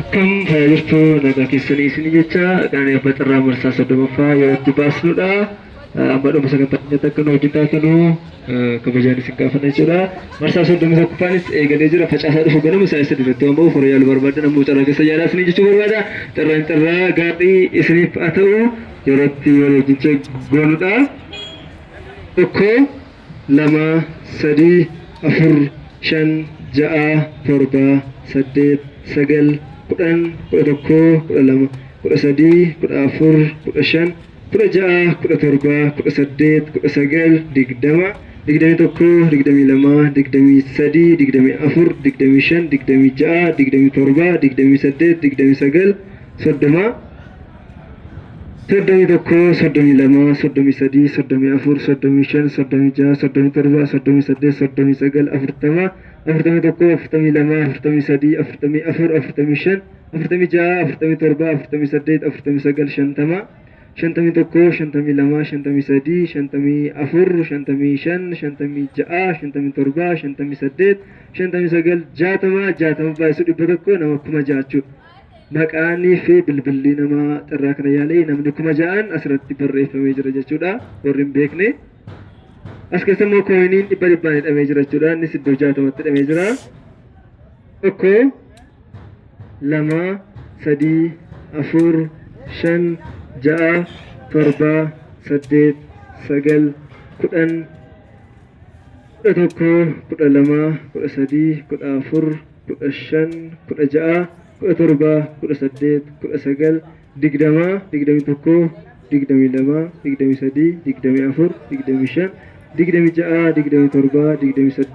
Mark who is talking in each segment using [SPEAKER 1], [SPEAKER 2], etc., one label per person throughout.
[SPEAKER 1] Akkam fayyaa jirtu nagaa keessanii isin jecha qananii abbaa carraa marsaa 30ffaa yeroo itti baasnudha. Amma dhuma sagantaa keenyatti akka nu wajjin taatanuu kabajaan isin gaafanna jechuudha. Marsaa 31ffaanis eegalee jira. Facaasaa dhufu ganama isaa isa irratti waan ba'uuf warra yaaluu barbaadan ammoo carraa keessa yaalaa isiniin jechuu barbaada. Carraan carraa gaarii isiniif haa ta'u yeroo itti walii wajjin goonudha. 1 2 3 4 5 6 7 8 9 10 11 12 13 14 15 16 17 18 19 20 21 22 23 24 25 26 27 28 29 30 31 32 33 34 35 36 37 38 39 40 41 42 43 44 45 46 47 48 49 50 51 52 53 54 55 56 57 58 59 60 60 baay'isu 100 nama 6,000 jechuudha. Maqaanii fi bilbilli nama carraa kana yaalee namni 6,000 asirratti barreeffamee jira jechuudha. Warri hin beekne. As keessa immoo kooyiniin dhibba dhibbaan hidhamee jira jechuudha. Innis iddoo 60tti hidhamee jira. 1 2 3 4 5 6 7 8 9 10 11 12 13 14 15 16 17 18 19 20 21 22 23 24 25 26 27 28 29 30 31 32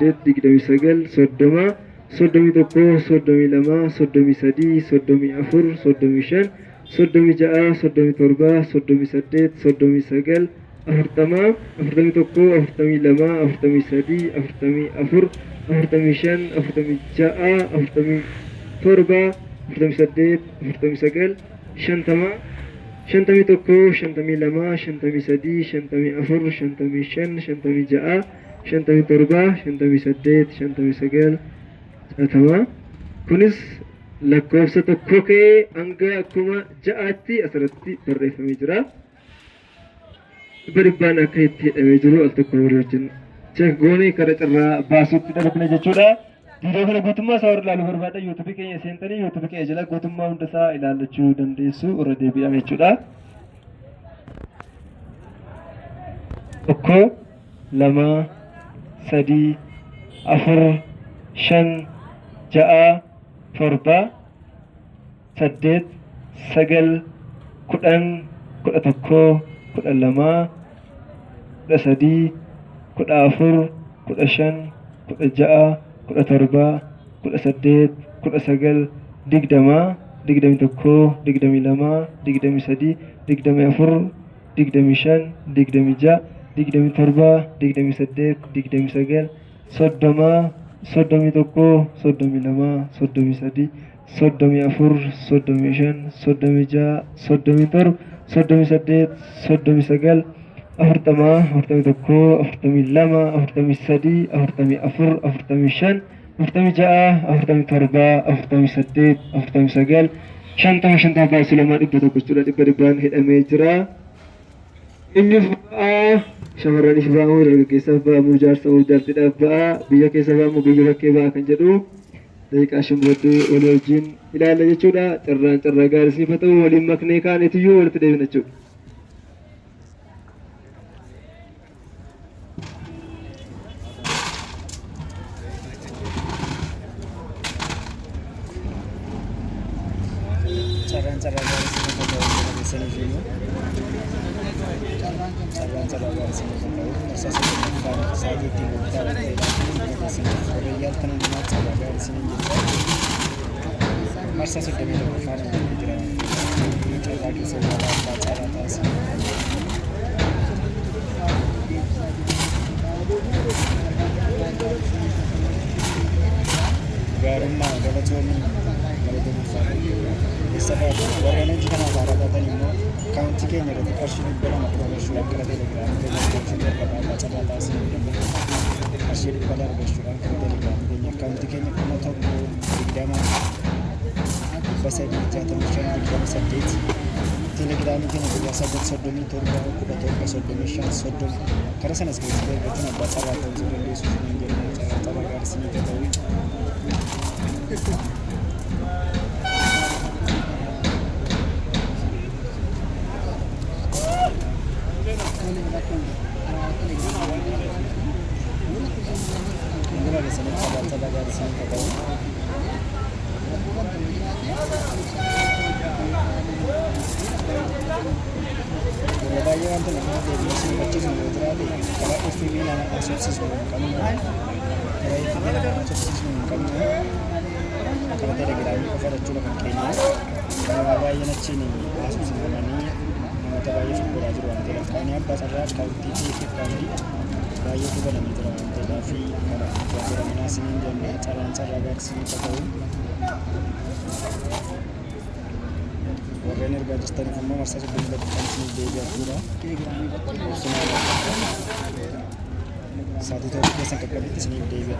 [SPEAKER 1] 33 34 35 36 37 38 39 40 41 42 43 44 45 46 47 48 49 50 51 52 53 54 55 56 57 58 59 60. Kunis lakkoofsa tokko ka'ee hanga 6,000tti asirratti barreeffamee jira. Dhibba dhibbaan akka itti hidhamee jiru al tokko walii wajjin check goonee kara carraa baasuutti darbina jechuudha. Viidiyoo kana guutummaa isaa warra ilaaluu barbaadan yuutuubii keenya seentanii yuutuubii keenya jala guutummaa hunda isaa ilaallachuu dandeessu irra deebi'ame jechuudha. 1 2 3 4 5 6 7 8 9 10 11 12 13 14 15 16 17 18 19 20 21 22 23 24 25 26 27 28 29 30 31 32 33 34 35 36 37 38 39 40 41 42 43 44 45 46 47 48 49 50 50 baay'isu lamaa 100 jechuudha. Dhibba dhibbaan hidhamee jira. Eenyuuf ba'aa? Shamarraniif ba'aa moo dargaggeessaaf ba'aa moo jaarsa moo jaartiidhaaf ba'aa? Biyya keessa ba'aa moo biyya bakkee ba'aa kan jedhu daqiiqaa shan booddee walii wajjin ilaalla jechuudha. Carraan carraa gaarii isiniif haa ta'u waliin maknee kaaneetiyyuu walitti deebina jechuudha.
[SPEAKER 2] Carraan carraa gaarii isiniif haa ta'u hunduma keessaniif iyyuu. Carraan carraa gaarii isiniif haa ta'u. Marsaa sadaffaan sa'aatii ittiin gurgurtaa dhufteedha. Hunduma keessaniif warra yaaltan hundumaa carraa gaarii isiniin jecha. Marsaa 31ffaan eegalee jira waan ta'eef carraa keessa yaalaa abbaa carraa taasisaa. Gaarummaa galatoomii galatoomii ulfaadhu. Eessarraa warreen hojii kanaaf haaraa taatan immoo akkaawuntii keenya irratti qarshii 200 qofa galchuudhaan gara teelegiraamii keenya galchuu jalqabaa abbaa carraa taasisuu ni dandeenya. Qarshii 200 galchuudhaan gara teelegiraamii keenya akkaawuntii keenya 1020 365 28. Telegiraamii keenya 09 37 17 35 30 karaa sanas geessisu argachuun abbaa carraa ta'uu dandeessu isiniin jenna. Carraa carraa gaarii isiniif haa ta'u. Hunduma keessaniif carraa carraa gaarii isiniif haa ta'u. Yeroo baay'ee wanta nama deebi'ee isin hubachiisnu yoo jiraate, karaa FB nama haasofsiisnu hin qabnu. Karaa FB nama haasofsiisnu hin qabnu. Karaa Telegiraamii qofa jechuudha kan keenya. Nama baay'een achiin haasofsiifamanii namoota baay'ee godhaa jiru waan ta'eedhaaf. Qaanii abbaa carraa akkaawuntii fi akkaawuntii baay'eetu banamee jira waan ta'eedhaaf, karaa jajjabaminaa isiniin jenna. Carraan carraa gaarii isiniif haa ta'u. Warreen ergaa jirtaniif immoo marsaa 32ffaan isiniif deebi'a jechuudha. Obsumaan sa'aatii 7 keessan qaqqabitti isiniif deebi'a.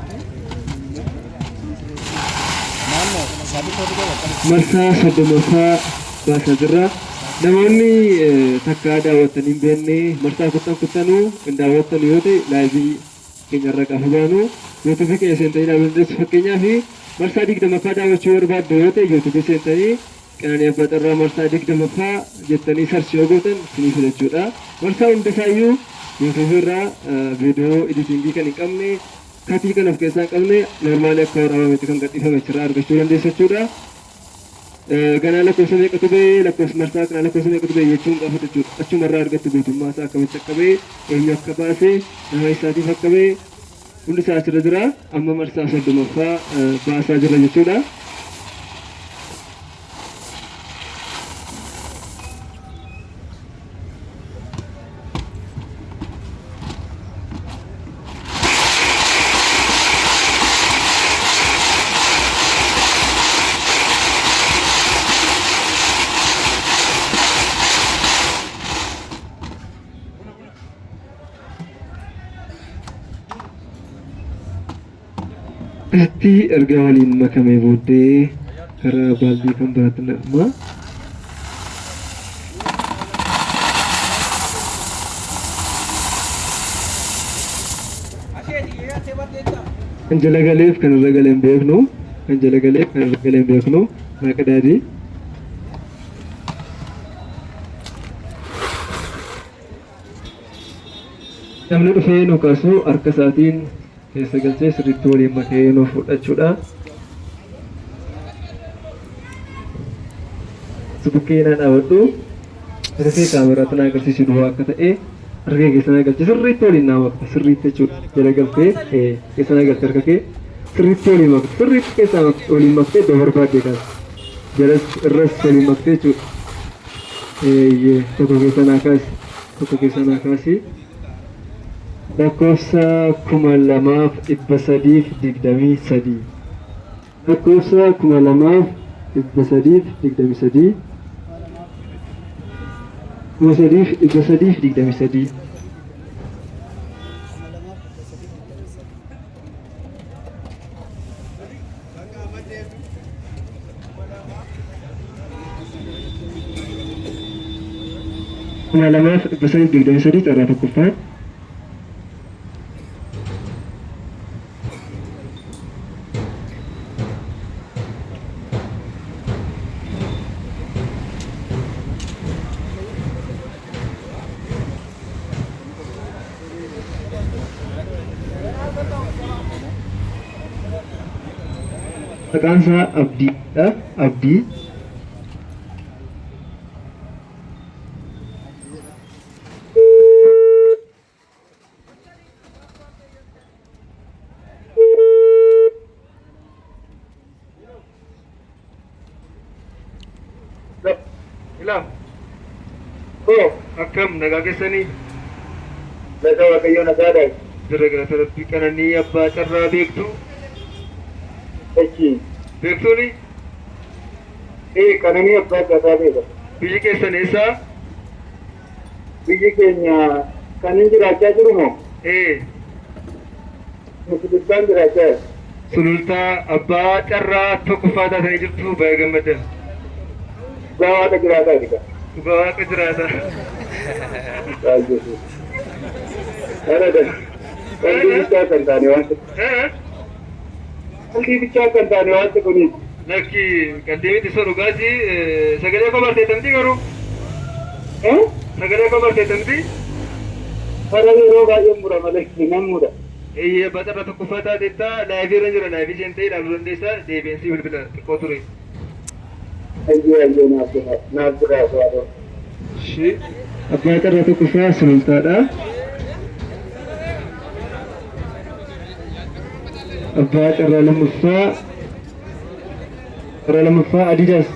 [SPEAKER 2] Naannoo sa'aatii 7 qaqqabitti.
[SPEAKER 1] Marsaa 30ffaa baasaa jirra. Namoonni takka daawwatanii hin beekne, marsaa kuttan kuttanuu hin daawwattan yoo ta'e, live keenyarra gaafa baanu YouTubeii keenya seentanii ilaaluu dandeessu. Fakkeenyaaf, marsaa 20ffaa daawwachuu barbaaddu yoo ta'e, YouTubeii seentanii "Qananii Abbaa Carraa marsaa 20ffaa" jettanii search yoo gootan isinii filachuudha. Marsaa hundasaayyuu YouTubeii irraa viidiyoo editingii kan hin qabne, cutii kan of keessaa hin qabne, normalii akka waraabametti kan gadhiifame achirraa argachuu dandeessu jechuudha. Ganaa lakkoofsa meeqatu ba'e, lakkoofsa marsaa kanaa lakkoofsa meeqatu ba'e jechuun gaafatu jechuudha. Achumarraa argattu guutummaa isaa, akkamitti akka ba'e, eenyu akka baase, nama isaatiif akka ba'e hundi isaa achirra jira. Amma marsaa 30ffaa baasaa jira jechuudha. Itti erga waliin makamee booddee karaa baaldii kan biraatti naqama. Kan jala galeef kan irra galee hin beeknu. Kan jala galeef kan irra galee hin beeknu. Naaqadaadii. Namni dhufee nu kaasu harka isaatiin keessa galchee sirriitti waliin makee nuuf fudhachuudha. Si bukkee naa dhaabadhu. Harka kee kaameraatti na agarsiisu, duwwaa akka ta'e harka kee keessa naa galche, sirriitti waliin naa makte, sirriitti jechuudha. Jala galtee keessa naa galte, harka kee sirriitti waliin makte, sirriitti keessaa waliin maktee iddoo barbaadde kaas. Jalas irras waliin maktee jechuudha. Eeyyee, tokko keessa naa kaasi, tokko keessa naa kaasi. Lakkoofsa 2323. Lakkoofsa 2323. 3323.
[SPEAKER 2] 2323.
[SPEAKER 1] 2323 carraa tokkoffaan. Maqaan isaa Abdiidha. Abdii. Ilaa. Oo, akkam nagaa keessanii?
[SPEAKER 3] Nagaa Waaqayyoo, nagaadha.
[SPEAKER 1] Jira, galata Rabbii. Qananii Abbaa Carraa beektu?
[SPEAKER 3] Echi.
[SPEAKER 1] Beektuuni?
[SPEAKER 3] Ee, Qananii Abbaa Carraa beeka.
[SPEAKER 1] Biyyi keessan eessaa?
[SPEAKER 3] Biyyi keenya kan hin jiraachaa jiru moo?
[SPEAKER 1] Ee.
[SPEAKER 3] Sulultaan jiraachaa jira.
[SPEAKER 1] Sulultaa. Abbaa carraa tokkoffaa taatanii jirtu, baay'ee gammaddan.
[SPEAKER 3] Dhugaa waaqa jiraataa jedha.
[SPEAKER 1] Dhugaa waaqa jiraataa.
[SPEAKER 3] Baay'ee. Kana qalbii bichaa kan taane wanti. Qalbii bichaa kan taane wanti kuni.
[SPEAKER 1] Lakki qalbii miti isa dhugaati. Sagalee koo barteettamti garuu. Sagalee koo barteettamti.
[SPEAKER 3] Kana yeroo baay'ee mura malee nan mura.
[SPEAKER 1] Eeyyee, abbaa carraa tokkoffaa taateetta. Live irra jira, live seentee ilaaluu dandeessa. Deebiinsii bilbila xiqqoo ture.
[SPEAKER 3] Ayyee, ayyee, naaf jira, naaf jira waadoo.
[SPEAKER 1] Abbaa carraa tokkoffaa Sulultaadha. Abbaa carraa lammaffaa Adidas.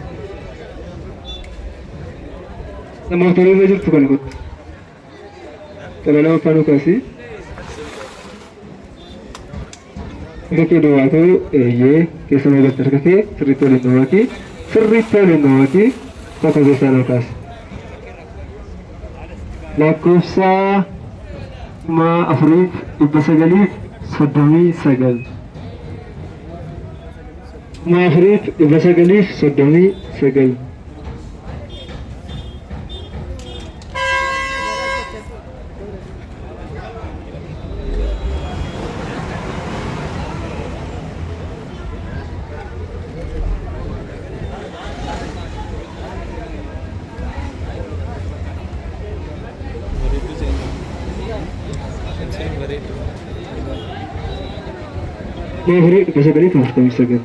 [SPEAKER 1] Namoota irra jirtu kana kottu. Carraa lammaffaa nu kaasi. Harka kee duwwaa ta'u, eeyyee, keessa galcha harka kee sirriitti waliin duwwaati. Sirriitti waliin duwwaati. Tokko keessaa nu kaasi. Lakkoofsa 4939. 4939.
[SPEAKER 4] Bareedduu seenaa. Seen bareedduu.
[SPEAKER 1] 4949.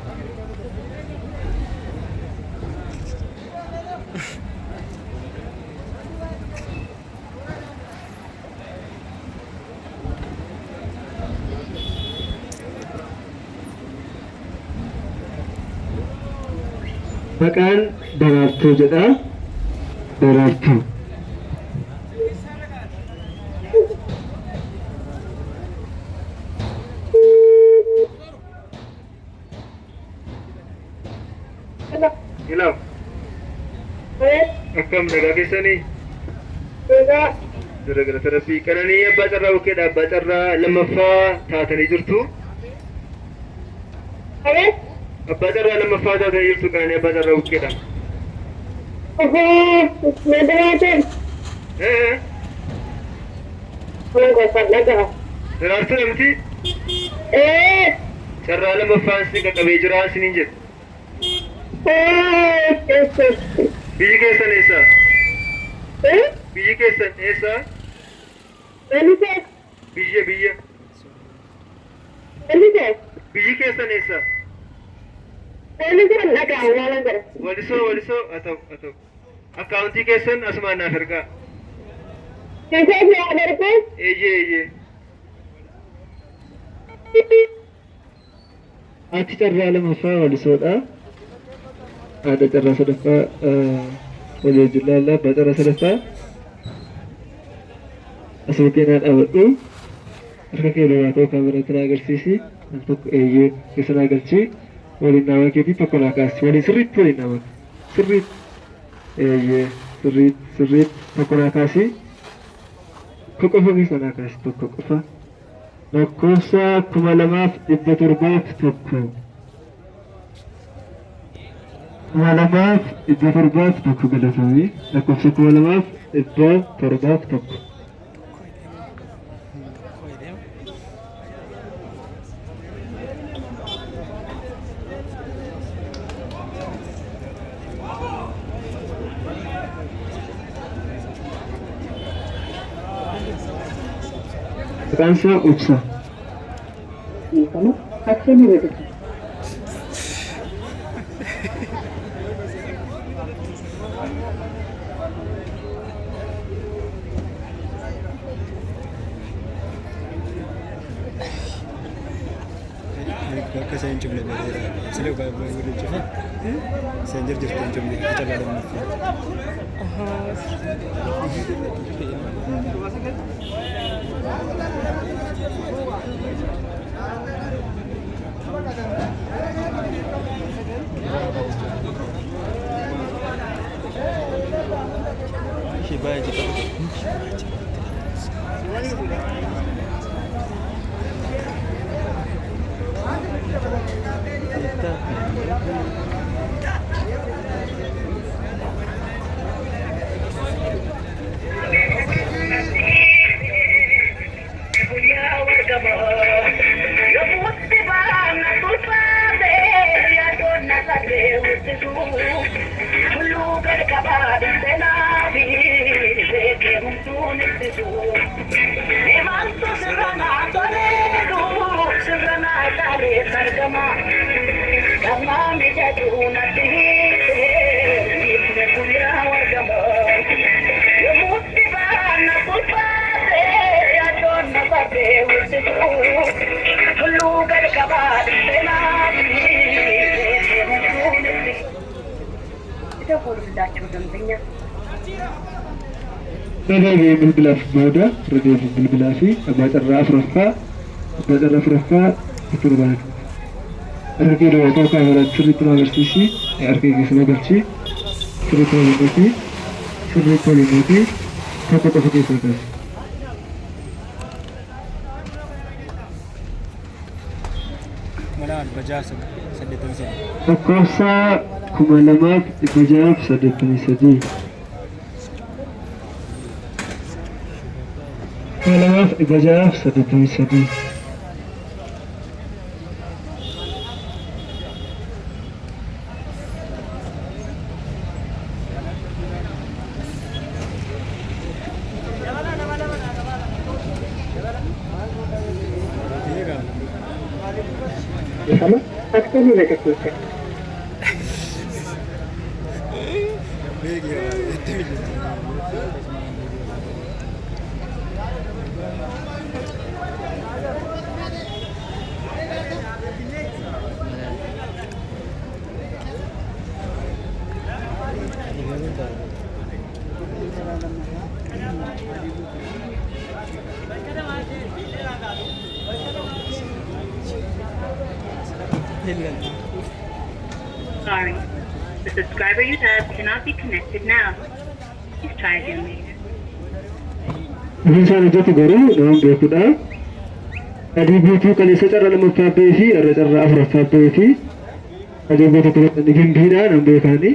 [SPEAKER 1] Maqaan Daraartuu jedha. Daraartuu. Hello. Akkam, nagaa keessanii? Jira, galata Rabbii. Qananii abbaa carraa bukkeedha. Abbaa carraa lammaffaa taatanii jirtu. Abbaa carraa lammaffaa taatanii jirtu, Qananii abbaa carraa bukkeedha. Eh? Daraartuu namti? Carraa lammaffaan isin qaqqabee jira isiniin jedhu. Biyyi keessan eessa? Biyyi keessan eessa? Biyya, biyya. Biyyi keessan eessa? Walisoo, Walisoo, haa ta'u, haa ta'u. Akkaawuntii keessan asumaan naaf ergaa. Eeyyee, eeyyee. Haati carraa lammaffaa Walisoodha. Haadha carraa sadaffaa walii wajjin laalla. Abbaa carraa sadaffaa asuma keenyaa dhaabadhu. Harka kee duwwaa ta'uu kaameraatti na agarsiisi. Al tokko, eeyyee, keessa naa galchi. Waliin dhaabaa keetii tokko naa kaasi. Waliin sirriitti, waliin dhaabaa. Sirriitti. Eeyyee, sirriitti, sirriitti tokko naa kaasi. Tokko qofa keessa naa kaasi, tokko qofa. Lakkoofsa 2701. 2701, galatamii. Lakkoofsa 2701. Maqaan isaa Obsa.
[SPEAKER 5] Dhiifama, action irra jirti.
[SPEAKER 2] Akka isheen hin cufne beekeera. Sila baay'ee cufa. Isheen jirtu hin cufne carraa lammaffaa.
[SPEAKER 4] Ishee baay'ee jedhamu.
[SPEAKER 5] የደወሉላቸው ደንበኛ
[SPEAKER 1] Irra deebi'ee bilbilaaf booda irra deebi'ee bilbilaa fi abbaa carraa afuraffaa abbaa carraa afuraffaa itti barbaadu. Harka kee duwwaa kaameraatti sirriitti nu agarsiisi. Harka kee keessa galchi. Sirriitti waliin gooti. Sirriitti waliin gooti. Tokko qofa keessaa kaasi.
[SPEAKER 2] 2683.
[SPEAKER 1] Lakkoofsa 2683. 2683.
[SPEAKER 5] Dhiifama, aksanii irra keessan. Sorry, the subscriber you have cannot be connected now. Please try again later.
[SPEAKER 1] Hojii isaan hojjetu garuu nama beekudha. Adii guutuu kaleessa carraa lammaffaa bahee fi irra carraa afuraffaa bahee fi adii guutuu tokko gimbiidha nama beekaani.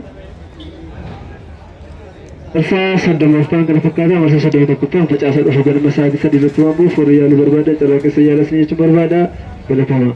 [SPEAKER 1] Marsaa 30ffaan kana fakkaata. Marsaa 31ffaan facaasa dhufu ganama sa'aatii 3 irratti waan bu'uuf warri yaaluu barbaada carraa keessa yaalas jechuun barbaada. Galatama.